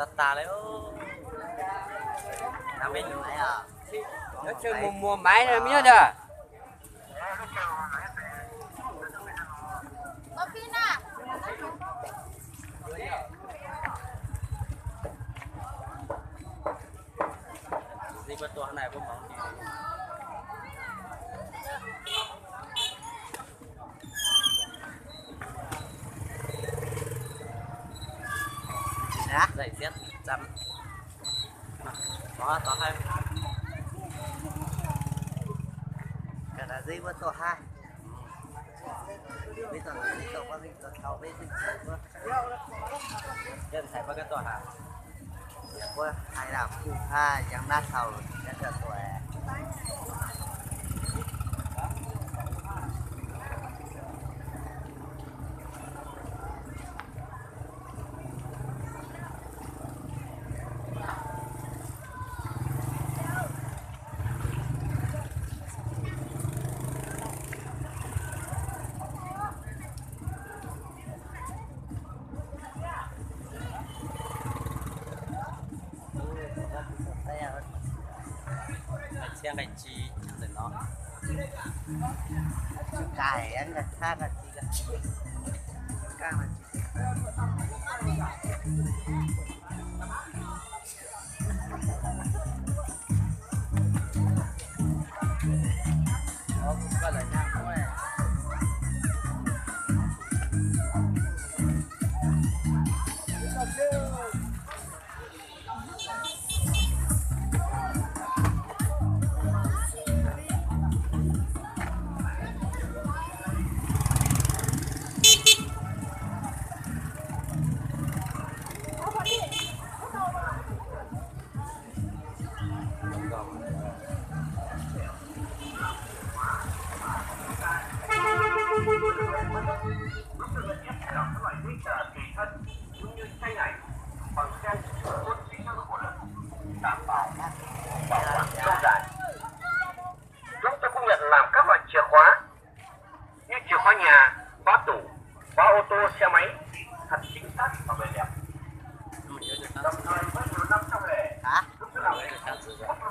Tas tas li. Lub tshawj muag muag maiv no me nyuam ntag. Nqaij txhiab nqaij ci ntawm no. Chúng tôi cũng nhận làm các loại chìa khóa như chìa khóa nhà, khóa tủ, khóa ô tô, xe máy, thật chính xác và về